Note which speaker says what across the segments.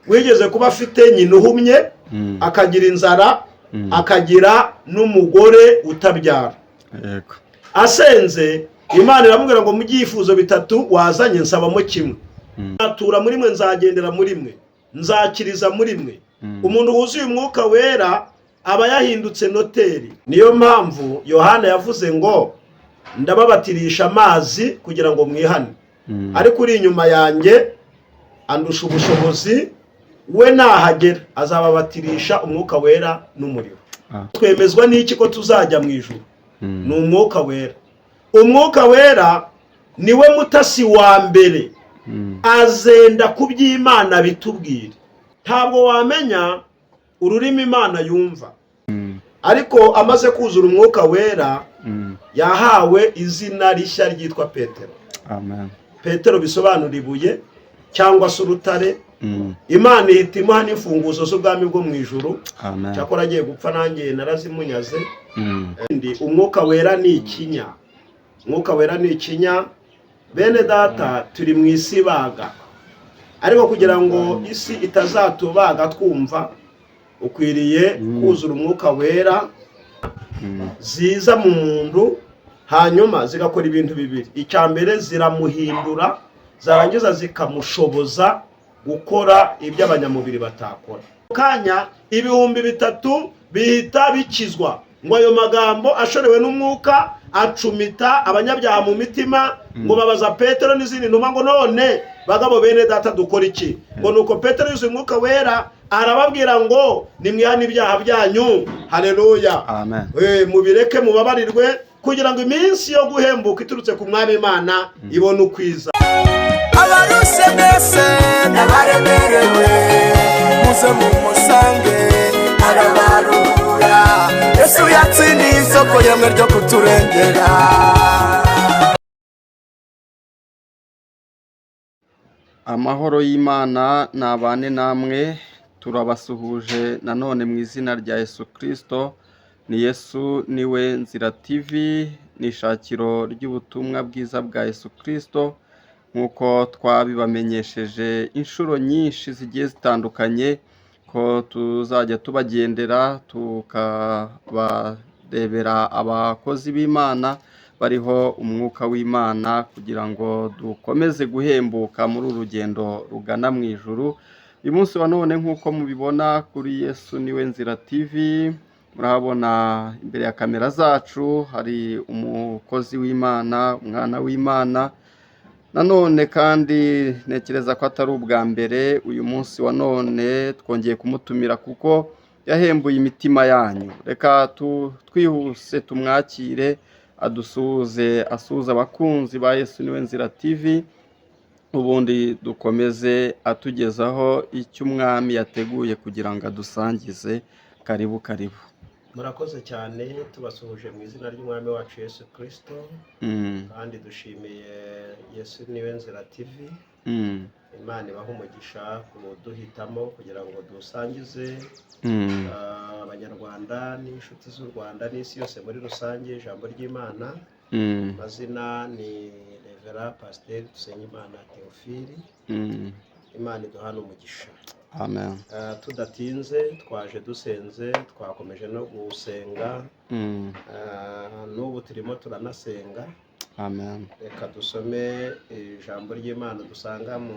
Speaker 1: Wigeze kuba afite nyina uhumye, akagira inzara, akagira n'umugore utabyara.
Speaker 2: Yego.
Speaker 1: Asenze Imana iramubwira ngo mu byifuzo bitatu wazanye nsabamo kimwe. Nzatura muri mwe, nzagendera muri mwe, nzakiriza muri mwe. Umuntu wuzuye umwuka wera aba yahindutse noteri. Niyo mpamvu Yohana yavuze ngo ndababatirisha amazi kugira ngo mwihane, ariko uri inyuma yanjye andusha ubushobozi, we nahagera azababatirisha umwuka wera n'umuriro. Twemezwa n'iki ko tuzajya mu ijuru? Ni umwuka wera. Umwuka wera niwe mutasi wa mbere, azenda ku by'Imana bitubwira. Ntabwo wamenya ururimi Imana yumva, ariko amaze kuzura umwuka wera yahawe izina rishya ryitwa Petero.
Speaker 2: Amen.
Speaker 1: Petero bisobanura ibuye cyangwa se urutare. Imana ihita imuha n'imfunguzo z'ubwami bwo mu ijuru.
Speaker 2: Amen.
Speaker 1: Cyakora agiye gupfa nanjye narazimunyaze. Umwuka wera ni ikinya. Umwuka wera ni ikinya. Bene data, turi mu isi ibaga, ariko kugira ngo isi itazatubaga twumva, ukwiriye kuzura umwuka wera. Ziza mu muntu, hanyuma zigakora ibintu bibiri. Icya mbere, ziramuhindura, zarangiza zikamushoboza gukora ibyo abanyamubiri batakora. Kanya 3000 bihita bikizwa. Ngo ayo magambo ashorewe n'umwuka acumita abanyabyaha mu mitima, ngo babaza Petero n'izindi ntumwa ngo none bagabo bene data dukora iki? Ngo nuko Petero yuzuye umwuka wera arababwira ngo nimwihane ibyaha byanyu. Haleluya.
Speaker 2: Amen.
Speaker 1: Mubireke mubabarirwe, kugira ngo iminsi yo guhembuka iturutse ku Mwami Imana ibone ukwiza.
Speaker 3: Abarushe mwese n'abaremerewe, muze mumusange arabaruhura. Yesu yatsindiye isoko yemwe ryo kuturengera.
Speaker 2: Amahoro y'Imana nabane namwe. Turabasuhuje nanone mu izina rya Yesu Kristo. Ni Yesu niwe Nzira TV, ni ishakiro ry'ubutumwa bwiza bwa Yesu Kristo, nk'uko twabibamenyesheje inshuro nyinshi zigiye zitandukanye ko tuzajya tubagendera tukabarebera abakozi b'Imana bariho umwuka w'Imana, kugira ngo dukomeze guhembuka muri uru rugendo rugana mu ijuru. Uyu munsi wa none nk'uko mubibona kuri Yesu niwe Nzira TV, murahabona imbere ya kamera zacu hari umukozi w'Imana, umwana w'Imana. Nanone kandi ntekereza ko atari ubwa mbere, uyu munsi wa none twongeye kumutumira kuko yahembuye imitima yanyu. Reka twihuse tumwakire, adusuhuze, asuhuze abakunzi ba Yesu niwe Nzira TV, ubundi dukomeze atugezaho icyo umwami yateguye kugira ngo adusangize. Karibu karibu.
Speaker 1: Murakoze cyane, tubasuhuje mu izina ry'Umwami wacu Yesu Kristo, kandi dushimiye Yesu niwe Nzira TV. Imana ibahe umugisha kuduhitamo kugira ngo dusangize Abanyarwanda n'inshuti z'u Rwanda n'isi yose muri rusange ijambo ry'Imana. Amazina ni Revera Pasiteri Dusengimana Theophile. Imana iduhane umugisha.
Speaker 2: Amen.
Speaker 1: Tudatinze, twaje dusenze, twakomeje no gusenga, n'ubu turimo turanasenga.
Speaker 2: Amen.
Speaker 1: Reka dusome ijambo ry'Imana dusanga mu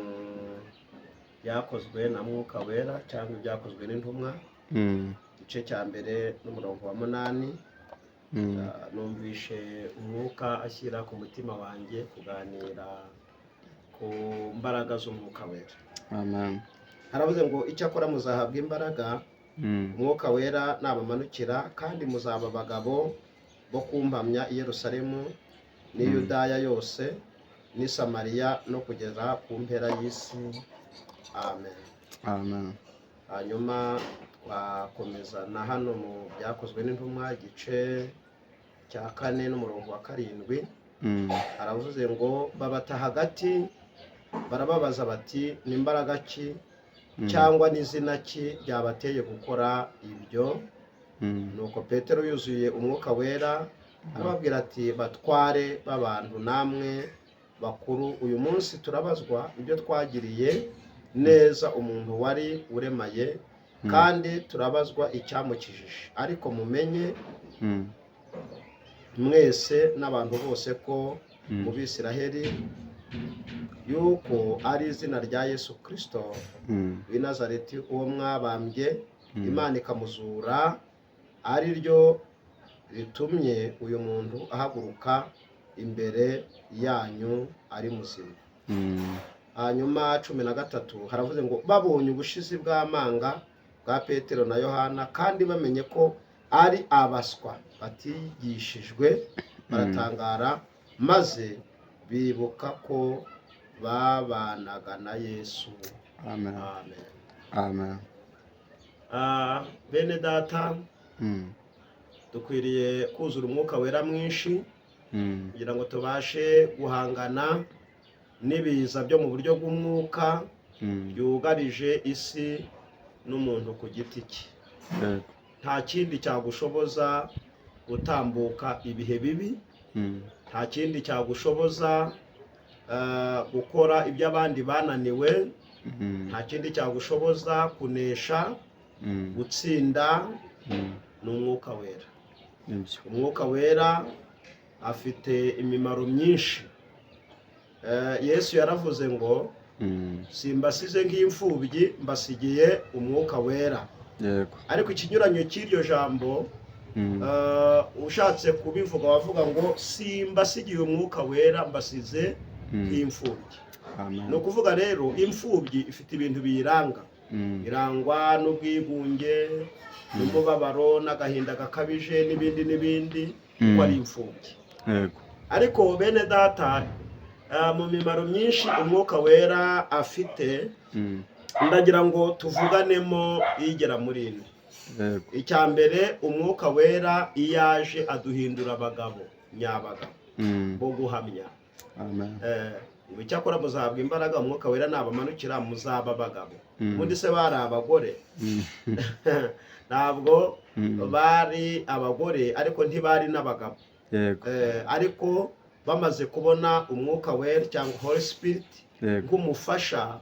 Speaker 1: byakozwe na Mwuka Wera cyangwa ibyakozwe n'intumwa, igice cya mbere n'umurongo wa 8. Numvishe umwuka ashyira ku mutima wanjye kuganira ku mbaraga z'umwuka wera.
Speaker 2: Amen.
Speaker 1: Haravuze ngo icyakora muzahabwa imbaraga, umwuka wera nabamanukira, kandi muzaba abagabo bo kumpamya i Yerusalemu n'i Yudaya yose n'i Samariya no kugeza ku mpera y'isi. Amen.
Speaker 2: Amen.
Speaker 1: Hanyuma twakomeza na hano mu byakozwe n'intumwa igice cya 4 n'umurongo wa 7. Aravuze ngo babata hagati, barababaza bati ni imbaraga ki cyangwa n'izina ki ryabateye gukora ibyo? Nuko Petero yuzuye umwuka wera arababwira ati batware b'abantu namwe bakuru, uyu munsi turabazwa ibyo twagiriye neza umuntu wari uremaye, kandi turabazwa icyamukijije. Ariko mumenye mwese n'abantu bose ko mu Bisiraheli yuko ari izina rya Yesu Kirisito w'i Nazareti, uwo mwabambye, Imana ikamuzura, ari ryo ritumye uyu muntu ahaguruka imbere yanyu ari muzima. Hanyuma 13 haravuze ngo: babonye ubushizi bw'amanga bwa Petero na Yohana, kandi bamenye ko ari abaswa batigishijwe, baratangara, maze bibuka ko babanaga na Yesu.
Speaker 2: Amen.
Speaker 1: Amen.
Speaker 2: Amen.
Speaker 1: Bene data, dukwiriye kuzura Umwuka Wera mwinshi kugira ngo tubashe guhangana n'ibiza byo mu buryo bw'umwuka byugarije isi n'umuntu ku giti cye. Nta kindi cyagushoboza gutambuka ibihe bibi, nta kindi cyagushoboza gukora ibyo abandi bananiwe, nta kindi cyagushoboza kunesha, gutsinda, ni Umwuka Wera.
Speaker 2: Nibyo.
Speaker 1: Umwuka Wera afite imimaro myinshi. Yesu yaravuze ngo: "Simbasize nk'imfubyi, mbasigiye Umwuka Wera." Ariko ikinyuranyo cy'iryo jambo, ushatse kubivuga wavuga ngo: "Simbasigiye Umwuka Wera, mbasize nk'imfubyi."
Speaker 2: Amen.
Speaker 1: Ni ukuvuga rero, imfubyi ifite ibintu biyiranga. Irangwa n'ubwigunge, n'umubabaro, n'agahinda gakabije, n'ibindi n'ibindi, kuko ari imfubyi. Ariko bene data, mu mimaro myinshi Umwuka Wera afite, ndagira ngo tuvuganemo igera muri ine. Icya mbere, Umwuka Wera iyo aje aduhindura abagabo nyabagabo bo guhamya.
Speaker 2: Amen.
Speaker 1: Ngo: "Icyakora muzahabwa imbaraga, Umwuka Wera nabamanukira, muzaba abagabo." Ubundi se bari abagore? Ntabwo bari abagore, ariko ntibari n'abagabo. Ariko bamaze kubona Umwuka Wera cyangwa Holy Spirit nk'umufasha,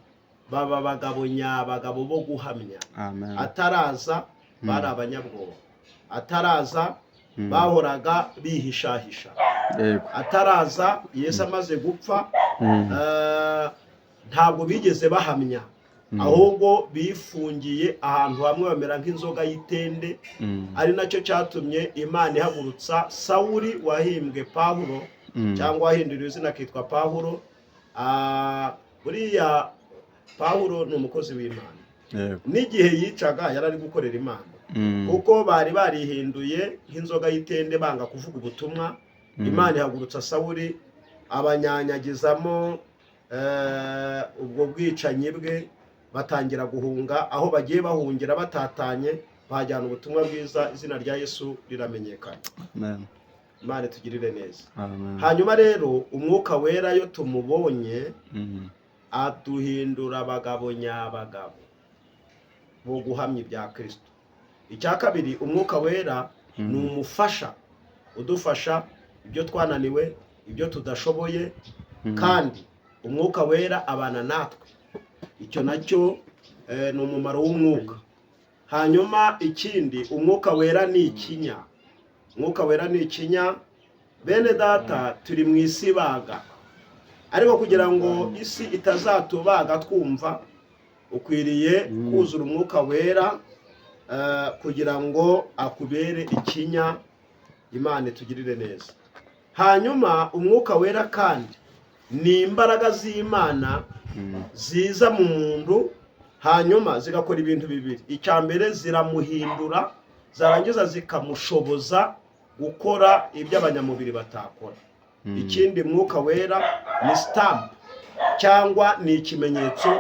Speaker 1: baba abagabo nyabagabo bo guhamya.
Speaker 2: Amen.
Speaker 1: Ataraza bari abanyabwoba, ataraza bahoraga bihishahisha, ataraza, Yesu amaze gupfa, ntabwo bigeze bahamya, ahubwo bifungiye ahantu hamwe bamera nk'inzoga y'itende, ari nacyo cyatumye Imana ihagurutsa Sawuli wahimbwe Pawulo, cyangwa wahinduriwe izina akitwa Pawulo. Buriya Pawulo ni umukozi w'Imana. N'igihe yicaga yari ari gukorera Imana, kuko bari barihinduye nk'inzoga y'itende, banga kuvuga ubutumwa. Imana ihagurutsa Sawuli, abanyanyagizamo ubwo bwicanyi bwe, batangira guhunga. Aho bagiye bahungira batatanye, bahajyana ubutumwa bwiza, izina rya Yesu riramenyekana.
Speaker 2: Amen.
Speaker 1: Imana itugirire neza.
Speaker 2: Amen.
Speaker 1: Hanyuma rero, Umwuka Wera iyo tumubonye, aduhindura abagabo nyabagabo bo guhamya ibya Kirisito. Icya kabiri, Umwuka Wera ni umufasha udufasha ibyo twananiwe, ibyo tudashoboye, kandi Umwuka Wera abana natwe. Icyo nacyo ni umumaro w'Umwuka. Hanyuma ikindi, Umwuka Wera ni ikinya. Umwuka Wera ni ikinya. Bene data, turi mu isi ibaga, ariko kugira ngo isi itazatubaga twumva, ukwiriye kuzura Umwuka Wera kugira ngo akubere ikinya. Imana itugirire neza. Hanyuma Umwuka Wera kandi ni imbaraga z'Imana ziza mu muntu, hanyuma zigakora ibintu bibiri. Icya mbere, ziramuhindura, zarangiza zikamushoboza gukora ibyo abanyamubiri batakora. Ikindi, Mwuka Wera ni stamp cyangwa ni ikimenyetso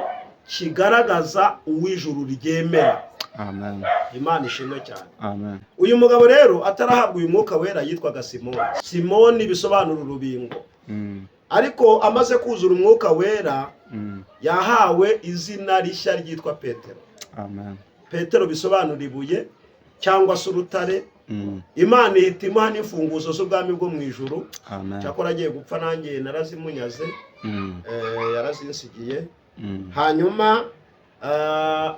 Speaker 1: kigaragaza uw'ijuru ryemera.
Speaker 2: Amen.
Speaker 1: Imana ishimwe cyane.
Speaker 2: Amen.
Speaker 1: Uyu mugabo rero atarahabwa uyu Mwuka Wera yitwaga Simoni. Simoni bisobanura urubingo. Ariko amaze kuzura Umwuka Wera, yahawe izina rishya ryitwa Petero.
Speaker 2: Amen.
Speaker 1: Petero bisobanura ibuye cyangwa se urutare. Imana ihita imuha n'imfunguzo z'ubwami bwo mu ijuru.
Speaker 2: Amen.
Speaker 1: Cyakora agiye gupfa nanjye narazimunyaze, yarazinsigiye. Hanyuma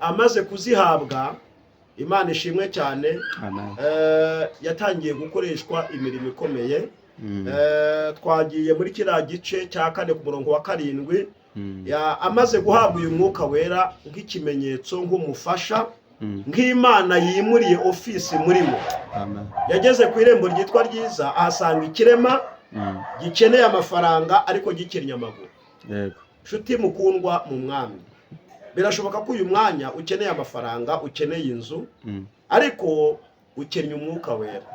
Speaker 1: Amaze kuzihabwa, Imana ishimwe cyane,
Speaker 2: Amen.
Speaker 1: Yatangiye gukoreshwa imirimo ikomeye. Twagiye muri kiriya gice cya 4 ku murongo wa 7. Amaze guhabwa uyu mwuka wera nk'ikimenyetso, nk'umufasha, nk'Imana yimuriye ofisi murimo,
Speaker 2: Amen.
Speaker 1: yageze ku irembo ryitwa Ryiza, ahasanga ikirema gikeneye amafaranga ariko gikennye amaguru. Nshuti mukundwa mu Mwami, birashoboka ko uyu mwanya ukeneye amafaranga, ukeneye inzu, ariko ukennye umwuka wera.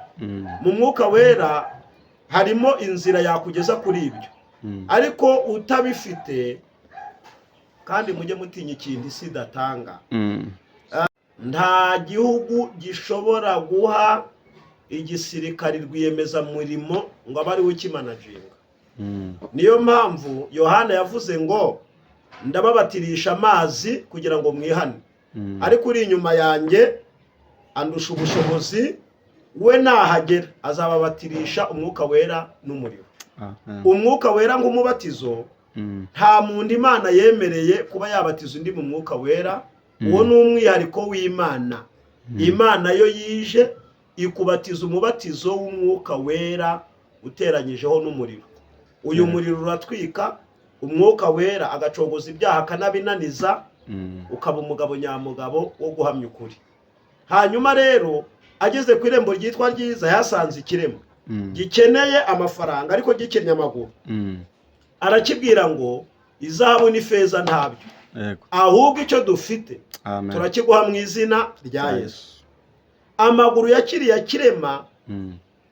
Speaker 1: Mu mwuka wera harimo inzira yakugeza kuri ibyo, ariko utabifite. Kandi mujye mutinya ikintu isi idatanga. Nta gihugu gishobora guha igisirikari rwiyemezamurimo ngo abe ariwe ukimanaginga. Niyo mpamvu Yohana yavuze ngo: "Ndababatirisha amazi kugira ngo mwihane, ariko uri inyuma yanjye andusha ubushobozi, we nahagera azababatirisha umwuka wera n'umuriro."
Speaker 2: Amen.
Speaker 1: Umwuka wera nk'umubatizo, nta muntu Imana yemereye kuba yabatiza undi mu mwuka wera. Uwo ni umwihariko w'Imana. Imana yo yije ikubatiza umubatizo w'umwuka wera uteranyijeho n'umuriro. Uyu muriro uratwika, umwuka wera agacogoza ibyaha, akanabinaniza, ukaba umugabo nyamugabo wo guhamya ukuri. Hanyuma rero ageze ku irembo ryitwa Ryiza, yasanze ikirema gikeneye amafaranga ariko gikennye amaguru. Arakibwira ngo: "Izahabu n'ifeza ntabyo, ahubwo icyo dufite
Speaker 2: Amen.
Speaker 1: turakiguha mu izina rya Yesu." Amaguru ya kiriya kirema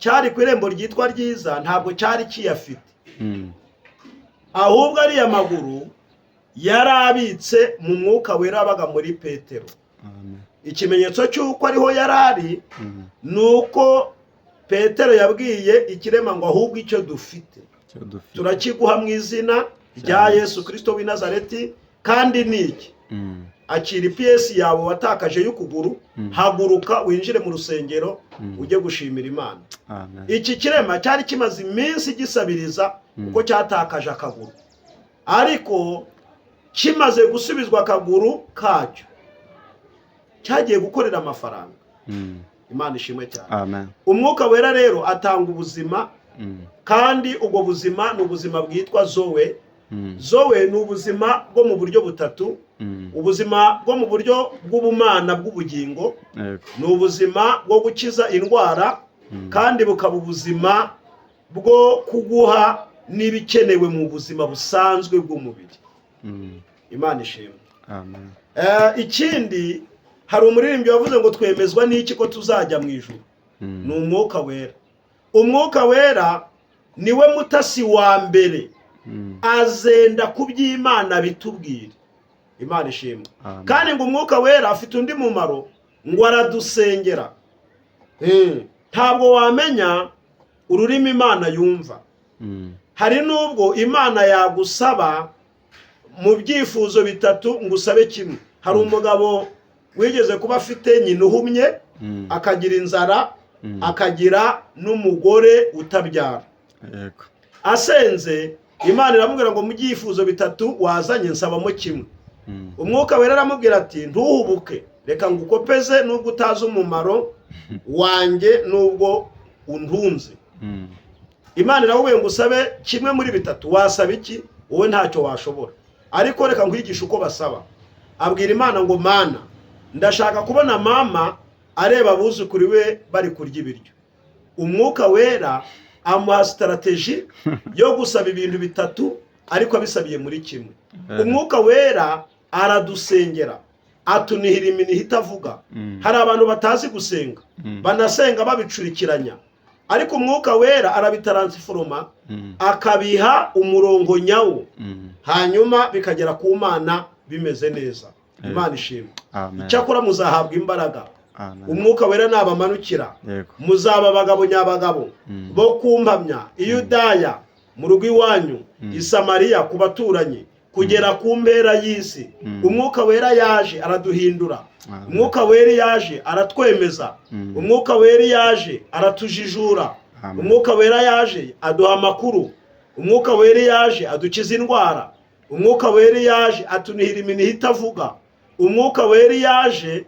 Speaker 1: cyari ku irembo ryitwa Ryiza ntabwo cyari kiyafite, ahubwo ariya maguru yari abitse mu mwuka wera wabaga muri Petero.
Speaker 2: Amen.
Speaker 1: Ikimenyetso cy'uko ariho yari ari ni uko Petero yabwiye ikirema ngo: "Ahubwo icyo dufite
Speaker 2: Icyo dufite
Speaker 1: turakiguha mu izina rya Yesu Kirisito w'i Nazareti." Kandi ni iki? Akira ipiyesi yawe watakaje y'ukuguru, haguruka winjire mu rusengero ujye gushimira Imana.
Speaker 2: Amen.
Speaker 1: Iki kirema cyari kimaze iminsi gisabiriza kuko cyatakaje akaguru, ariko kimaze gusubizwa akaguru kacyo cyagiye gukorera amafaranga. Imana ishimwe cyane.
Speaker 2: Amen.
Speaker 1: Umwuka wera rero atanga ubuzima, kandi ubwo buzima ni ubuzima bwitwa zoe. Zoe ni ubuzima bwo mu buryo butatu: ubuzima bwo mu buryo bw'ubumana bw'ubugingo, ni ubuzima bwo gukiza indwara, kandi bukaba ubuzima bwo kuguha n'ibikenewe mu buzima busanzwe bw'umubiri. Imana ishimwe.
Speaker 2: Amen.
Speaker 1: Ikindi, hari umuririmbyi wavuze ngo: "Twemezwa n'iki ko tuzajya mu ijuru?" Ni umwuka wera. Umwuka wera niwe mutasi wa mbere, azenda ku by'Imana bitubwira. Imana ishimwe.
Speaker 2: Amen.
Speaker 1: Kandi ngo umwuka wera afite undi mumaro, ngo aradusengera. Ntabwo wamenya ururimi Imana yumva. Hari n'ubwo Imana yagusaba mu byifuzo bitatu ngo usabe kimwe. Hari umugabo wigeze kuba afite nyina uhumye, akagira inzara, akagira n'umugore utabyara. Asenze, Imana iramubwira ngo: "Mu byifuzo bitatu wazanye nsabamo kimwe." Umwuka wera aramubwira ati: "Ntuhubuke, reka ngukopeze nubwo utazi umumaro wanjye, nubwo untunze." Imana iramubwiye ngo: "Usabe kimwe muri bitatu, wasaba iki? Wowe ntacyo washobora, ariko reka nkwigishe uko basaba." Abwira Imana ngo: "Mana, ndashaka kubona mama areba abuzukuru be bari kurya ibiryo." Umwuka wera amuha strategy yo gusaba ibintu bitatu ariko abisabiye muri kimwe. Umwuka wera aradusengera, atunihira iminiha itavuga. Hari abantu batazi gusenga, banasenga babicurikiranya, ariko umwuka wera arabitaransifuruma, akabiha umurongo nyawo, hanyuma bikagera ku Mana bimeze neza. Imana ishimwe.
Speaker 2: Amen.
Speaker 1: Icyakora muzahabwa imbaraga
Speaker 2: Amen.
Speaker 1: umwuka wera nabamanukira, muzaba abagabo nyabagabo bo kumpamya i Yudaya mu rugo iwanyu, i Samariya ku baturanyi, kugera ku mpera y'isi. Umwuka wera yaje araduhindura.
Speaker 2: Amen.
Speaker 1: Umwuka wera yaje aratwemeza. Umwuka wera yaje aratujijura.
Speaker 2: Amen.
Speaker 1: Umwuka wera yaje aduha amakuru. Umwuka wera yaje adukiza indwara. Umwuka wera yaje atunihira iminiha itavuga. Umwuka wera yaje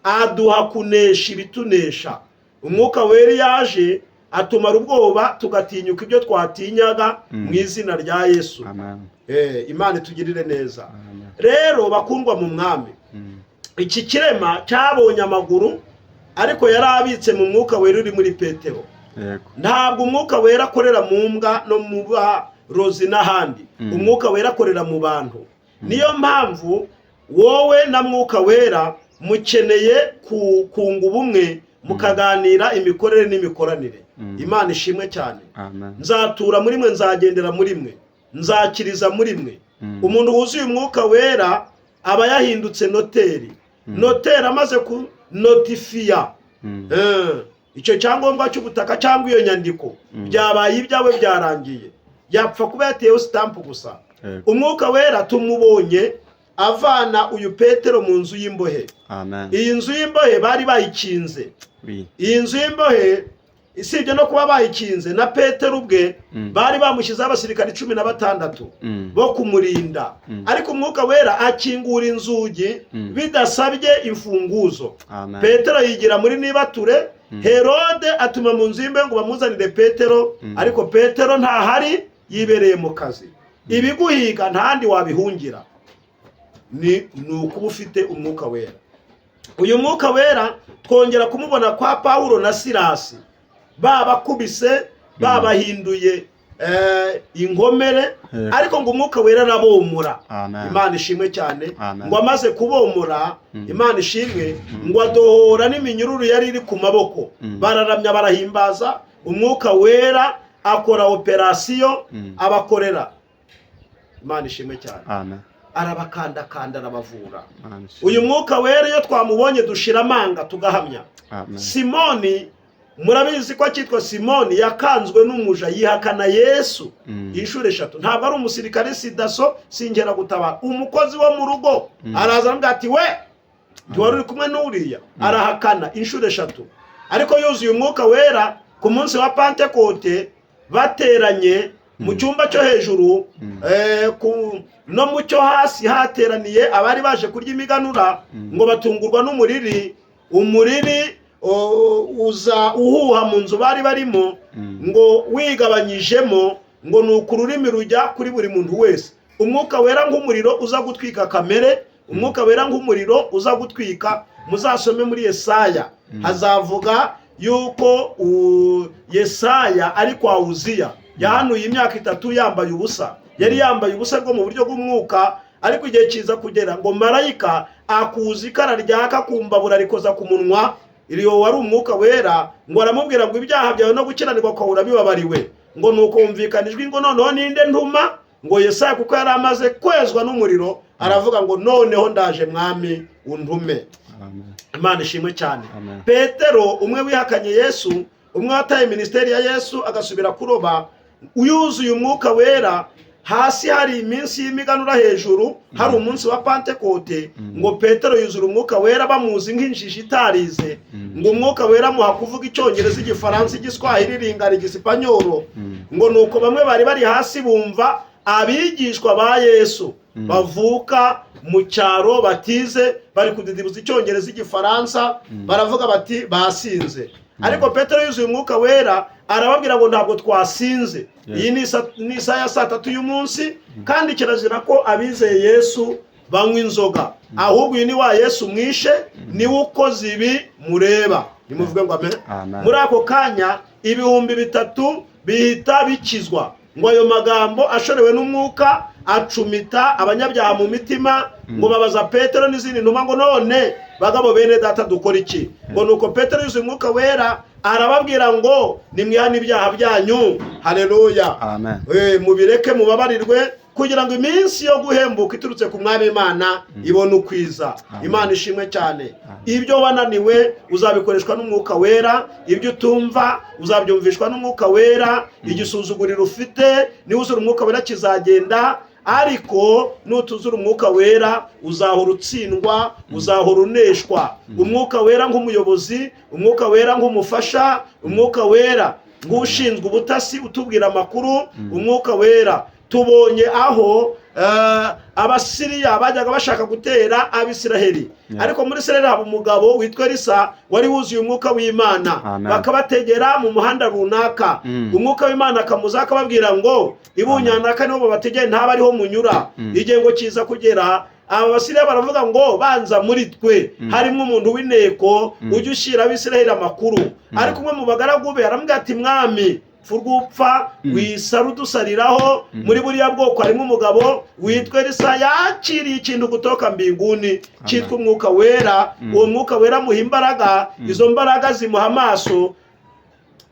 Speaker 1: aduha kunesha ibitunesha. Umwuka wera yaje atumara ubwoba, tugatinyuka ibyo twatinyaga mu izina rya Yesu. Imana itugirire neza. Rero bakundwa mu mwami, iki kirema cyabonye amaguru, ariko yari abitse mu mwuka wera uri muri Petero. Ntabwo umwuka wera akorera mu mbwa no mu barozi n'ahandi. Umwuka wera akorera mu bantu. Niyo mpamvu wowe na mwuka wera mukeneye kunga ubumwe, mukaganira imikorere n'imikoranire. Imana ishimwe cyane. Nzatura muri mwe, nzagendera muri mwe, nzakiriza muri mwe. Umuntu wuzuye umwuka wera aba yahindutse noteri. Noteri amaze kunotifiya icyo cyangombwa cy'ubutaka cyangwa iyo nyandiko, byabaye ibyawe, byarangiye, yapfa kuba yateyeho sitampu gusa. Umwuka wera tumubonye avana uyu Petero mu nzu y'imbohe. Iyi nzu y'imbohe bari bayikinze. Iyi nzu y'imbohe, isibye no kuba bayikinze, na Petero ubwe bari bamushyizeho abasirikari 16 bo kumurinda, ariko umwuka wera akingura inzugi bidasabye imfunguzo. Petero yigira muri nibature. Herode atuma mu nzu y'imbohe ngo bamuzanire Petero, ariko Petero ntahari, yibereye mu kazi. Ibiguhiga ntahandi wabihungira, ni ukuba ufite umwuka wera. Uyu mwuka wera twongera kumubona kwa Pawulo na Silasi, babakubise, babahinduye inkomere, ariko ngo umwuka wera arabomora. Imana ishimwe cyane. Ngo amaze kubomora, Imana ishimwe, ngo adohora n'iminyururu yari iri ku maboko. Bararamya, barahimbaza, umwuka wera akora operasiyo, abakorera. Imana ishimwe cyane. Arabakandakanda, arabavura. Uyu mwuka wera iyo twamubonye dushira amanga, tugahamya. Simoni, murabizi ko akitwa Simoni, yakanzwe n'umuja yihakana Yesu inshuro 3. Ntabwo ari umusirikare, si daso, singera gutabara, umukozi wo mu rugo araza aramubwira ati we ntiwari uri kumwe n'uriya, arahakana inshuro 3. Ariko yuzuye umwuka wera, ku munsi wa Pantekote bateranye mu cyumba cyo hejuru, no mu cyo hasi hateraniye abari baje kurya imiganura, ngo batungurwa n'umuriri. Umuriri uza uhuha mu nzu bari barimo, ngo wigabanyijemo, ngo ni uku ururimi rujya kuri buri muntu wese. Umwuka wera nk'umuriro uza gutwika kamere, umwuka wera nk'umuriro uza gutwika. Muzasome muri Yesaya, hazavuga yuko Yesaya ari kwa Uziya, yahanuye imyaka 3 yambaye ubusa. Yari yambaye ubusa bwo mu buryo bw'umwuka, ariko igihe kiza kugera ngo marayika akuza ikara ryaka kumbabura rikoza ku munwa. Iyo wari umwuka wera, ngo aramubwira ngo ibyaha byawe no gukiranirwa kwawe urabibabariwe. Ngo nuko humvikana ijwi ngo noneho ninde ntuma? Ngo Yesaya, kuko yari amaze kwezwa n'umuriro, aravuga ngo noneho ndaje mwami, untume. Imana ishimwe cyane. Petero umwe wihakanye Yesu, umwe wataye minisiteri ya Yesu agasubira kuroba, yuzuye umwuka wera. Hasi hari iminsi y'imiganura, hejuru hari umunsi wa Pantekote. Ngo Petero yuzura umwuka wera, bamuzi nk'injiji itarize, ngo umwuka wera amuha kuvuga icyongereza, igifaransa, igiswahili, lingala, igisipanyoro. Ngo nuko bamwe bari bari hasi bumva abigishwa ba Yesu bavuka mu cyaro batize bari kudidibuza icyongereza, igifaransa, baravuga bati basinze. Ariko Petero yuzuye umwuka wera arababwira ngo ntabwo twasinze, iyi ni isaha ya saa 3 y'umunsi, kandi kirazira ko abizeye Yesu banywa inzoga, ahubwo uyu ni wa Yesu mwishe, niwe ukoze ibi mureba. Nimuvuge ngo amen. Muri ako kanya 3000 bihita bikizwa. Ngo ayo magambo ashorewe n'umwuka acumita abanyabyaha mu mitima. Ngo babaza Petero n'izindi ntumwa ngo none bagabo bene data dukora iki? Ngo nuko Petero yuzuye umwuka wera arababwira ngo nimwihane ibyaha byanyu. Haleluya. Mubireke mubabarirwe, kugira ngo iminsi yo guhembuka iturutse ku mwami Imana ibone ukwiza. Imana ishimwe cyane. Ibyo wananiwe uzabikoreshwa n'umwuka wera, ibyo utumva uzabyumvishwa n'umwuka wera, igisuzuguriro ufite niwuzura umwuka wera kizagenda, ariko nutuzura umwuka wera uzahora utsindwa, uzahora uneshwa. Umwuka wera nk'umuyobozi, umwuka wera nk'umufasha, umwuka wera nk'ushinzwe ubutasi utubwira amakuru, umwuka wera Tubonye aho Abasiriya bajyaga bashaka gutera Abisiraheli, ariko muri Isiraheli haba umugabo witwa Elisa wari wuzuye umwuka w'Imana.
Speaker 2: Amen.
Speaker 1: Bakabategera mu muhanda runaka, umwuka w'Imana akamuza akababwira ngo ibunyanaka nibo babategeye, ntaba ariho munyura. Igihe ngo kiza kugera, aba Basiriya baravuga ngo banza muri twe harimo umuntu w'inteko ujya ushyira Abisiraheli amakuru. Ariko umwe mu bagaragu be aramubwira ati: "Mwami, furwupfa wisara udusariraho, muri buriya bwoko harimo umugabo witwa Elisa yakiriye ikintu gutoka mbinguni cyitwa umwuka wera. Uwo mwuka wera amuha imbaraga, izo mbaraga zimuha amaso,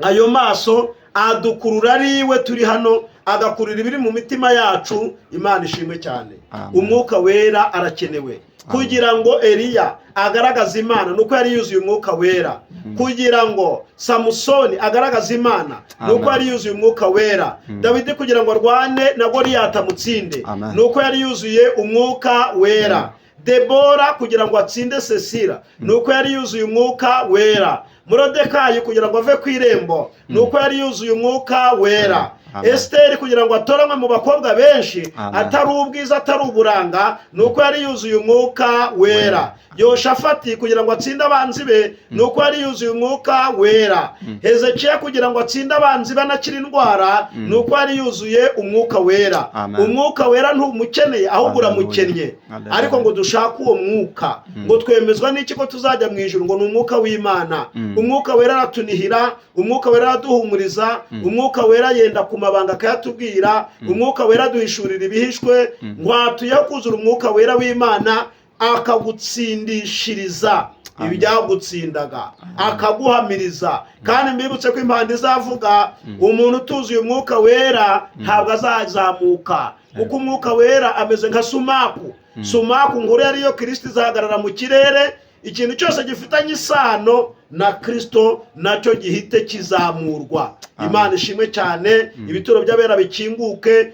Speaker 1: ayo maso adukurura ari iwe turi hano, agakurura ibiri mu mitima yacu." Imana ishimwe cyane.
Speaker 2: Amen.
Speaker 1: Umwuka wera arakenewe. Kugira ngo Eliya agaragaze Imana nuko yari yuzuye umwuka wera. Kugira ngo Samusoni agaragaze Imana nuko
Speaker 2: Amen.
Speaker 1: yari yuzuye umwuka wera. Dawidi kugira ngo arwane na Goliyati amutsinde
Speaker 2: Amen.
Speaker 1: nuko yari yuzuye umwuka wera. Debora kugira ngo atsinde Sisera nuko yari yuzuye umwuka wera. Morodekayi kugira ngo ave ku irembo nuko yari yuzuye umwuka wera.
Speaker 2: Amen.
Speaker 1: Esiteri kugira ngo atoranywe mu bakobwa benshi,
Speaker 2: Amen.
Speaker 1: atari ubwiza, atari uburanga, nuko yari yuzuye umwuka wera. Yoshafati kugira ngo atsinde abanzi be nuko yari yuzuye umwuka wera. Hezekiya kugira ngo atsinde abanzi be anakire indwara nuko yari yuzuye umwuka wera.
Speaker 2: Amen.
Speaker 1: Umwuka wera ntumukeneye, ahubwo
Speaker 2: Hallelujah.
Speaker 1: uramukennye.
Speaker 2: Hallelujah.
Speaker 1: Ariko ngo dushake uwo mwuka, ngo twemezwa n'iki ko tuzajya mu ijuru? Ngo ni umwuka w'Imana. Umwuka wera aratunihira, umwuka wera araduhumuriza, umwuka wera yenda ku mabanga akayatubwira, umwuka wera aduhishurira ibihishwe. Ngwatuyeho kuzura umwuka wera w'Imana, akagutsindishiriza ibyagutsindaga, akaguhamiriza. Kandi mbibutse ko impanda izavuga, umuntu utuzuye umwuka wera ntabwo azazamuka, kuko umwuka wera ameze nka sumaku. Sumaku nkuru ariyo Kirisito izahagarara mu kirere, ikintu cyose gifitanye isano na Kirisito nacyo gihite kizamurwa. Imana ishimwe cyane. Ibituro by'abera bikinguke,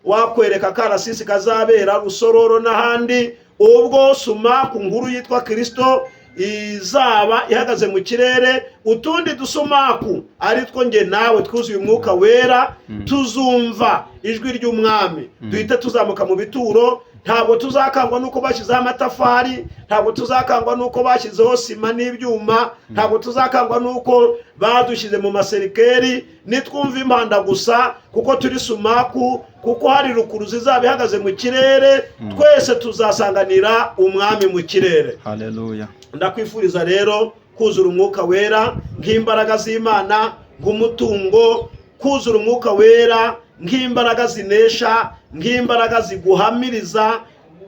Speaker 1: wakwereka karasisi kazabera Rusororo n'ahandi. Ubwo sumaku nkuru yitwa Kirisito izaba ihagaze mu kirere, utundi dusumaku ari two nge nawe twuzuye umwuka wera tuzumva ijwi ry'umwami, duhite tuzamuka mu bituro. Ntabwo tuzakangwa n'uko bashyizeho amatafari, ntabwo tuzakangwa n'uko bashyizeho sima n'ibyuma, ntabwo tuzakangwa n'uko badushyize mu maserikeri. Nitwumva impanda gusa, kuko turi sumaku, kuko hari rukuruzi izaba ihagaze mu kirere, twese tuzasanganira umwami mu kirere.
Speaker 2: Haleluya.
Speaker 1: Ndakwifuriza rero kuzura umwuka wera nk'imbaraga z'Imana, nk'umutungo, kuzura umwuka wera nk'imbaraga zinesha, nk'imbaraga ziguhamiriza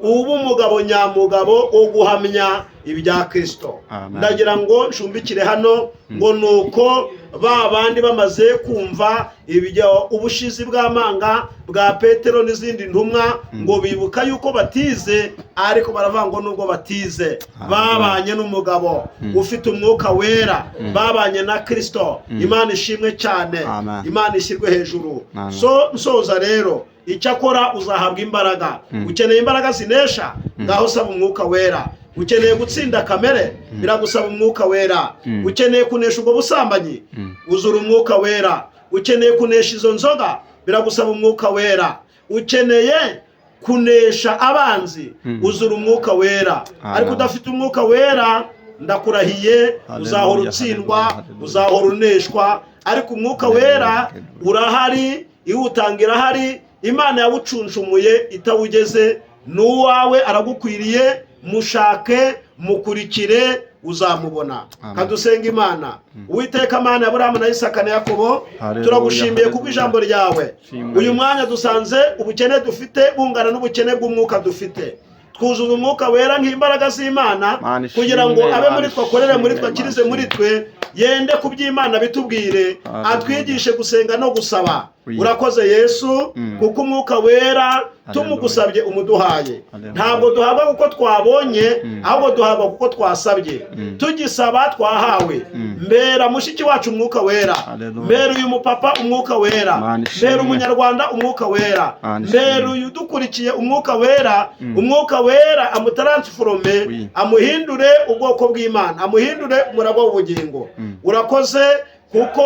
Speaker 1: uba umugabo nyamugabo wo guhamya ibya Kirisito.
Speaker 2: Amen.
Speaker 1: Ndagira ngo nshumbikire hano ngo nuko ba bandi bamaze kumva ibyo ubushizi bw'amanga bwa Petero n'izindi ntumwa, ngo bibuka yuko batize, ariko baravuga ngo nubwo batize, babanye n'umugabo ufite umwuka wera, babanye na Kirisito. Imana ishimwe cyane.
Speaker 2: Amen.
Speaker 1: Imana ishyirwe hejuru.
Speaker 2: Amen.
Speaker 1: So nsoza rero, icyakora uzahabwa imbaraga. Ukeneye imbaraga zinesha? Ngaho saba umwuka wera. Ukeneye gutsinda kamere? Biragusaba umwuka wera. Ukeneye kunesha ubwo busambanyi? Uzura umwuka wera. Ukeneye kunesha izo nzoga? Biragusaba umwuka wera. Ukeneye kunesha abanzi? Uzura umwuka wera.
Speaker 2: Amen.
Speaker 1: Ariko udafite umwuka wera, ndakurahiye, uzahora utsindwa,
Speaker 2: Haleluya, haleluya.
Speaker 1: uzahora uneshwa. Ariko umwuka wera
Speaker 2: Haleluya.
Speaker 1: urahari, iwutanga irahari. Imana yawucunshumuye itawugeze n'uwawe, aragukwiriye. Mushake, mukurikire, uzamubona.
Speaker 2: Amen.
Speaker 1: Kadusenga Imana. Uwiteka Mana ya Aburahamu na Isaka na Yakobo,
Speaker 2: Haleluya,
Speaker 1: turagushimiye
Speaker 2: haleluya.
Speaker 1: kubw'ijambo ryawe.
Speaker 2: Shimwa
Speaker 1: Uyu
Speaker 2: Yesu.
Speaker 1: mwanya dusanze ubukene dufite bungana n'ubukene bw'umwuka dufite. Twuzuza umwuka wera nk'imbaraga z'Imana
Speaker 2: Mana ishimwe,
Speaker 1: kugira ngo abe muri
Speaker 2: Mana
Speaker 1: twe, akorere muri twe,
Speaker 2: ishimwe,
Speaker 1: akirize
Speaker 2: Mana
Speaker 1: muri
Speaker 2: ishimwe.
Speaker 1: twe, yende ku by'Imana bitubwire,
Speaker 2: Haleluya.
Speaker 1: atwigishe gusenga no gusaba.
Speaker 2: Oui.
Speaker 1: Urakoze Yesu, kuko umwuka wera tumugusabye umuduhaye.
Speaker 2: Haleluya.
Speaker 1: Ntabwo duhabwa kuko twabonye, ahubwo duhabwa kuko twasabye. Tugisaba twahawe. Mbera mushiki wacu umwuka wera,
Speaker 2: Haleluya.
Speaker 1: mbera uyu mupapa umwuka wera,
Speaker 2: Mana ishimwe.
Speaker 1: mbera umunyarwanda umwuka wera,
Speaker 2: Mana ishimwe.
Speaker 1: mbera uyu udukurikiye umwuka wera. Umwuka wera amutaransforome,
Speaker 2: Oui.
Speaker 1: amuhindure ubwoko bw'Imana, amuhindure umuragwa w'ubugingo. Urakoze. Kuko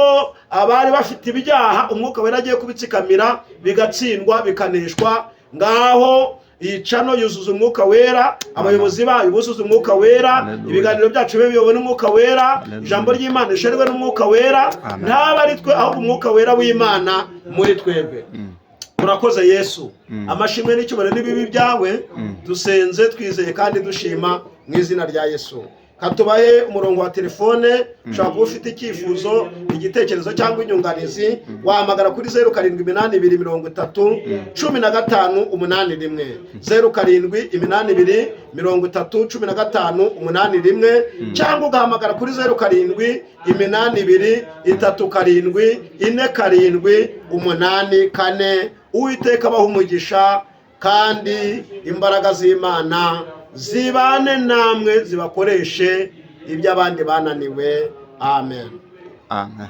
Speaker 1: abari bafite ibyaha Umwuka Wera agiye kubitsikamira, bigatsindwa, bikaneshwa. Ngaho iyi channel yuzuza Umwuka Wera, abayobozi bayo buzuza Umwuka Wera.
Speaker 2: Hallelujah.
Speaker 1: Ibiganiro byacu bibe biyobowe n'Umwuka Wera.
Speaker 2: Hallelujah.
Speaker 1: Ijambo ry'Imana risherwe n'Umwuka Wera.
Speaker 2: Amen.
Speaker 1: Ntaba ari twe, ahubwo Umwuka Wera w'Imana muri twebwe. Murakoze Yesu. Amashimwe n'icyubahiro n'ibibi byawe. Dusenze twizeye kandi dushima mu izina rya Yesu. Katubahe umurongo wa telefone. Ushobora kuba ufite icyifuzo, igitekerezo cyangwa inyunganizi, wahamagara kuri 0782301581, 0782301581, cyangwa ugahamagara kuri 0782374784. Uwiteka abaha umugisha, kandi imbaraga z'Imana zibane namwe, zibakoreshe ibyo abandi bananiwe. Amen.
Speaker 2: Amen.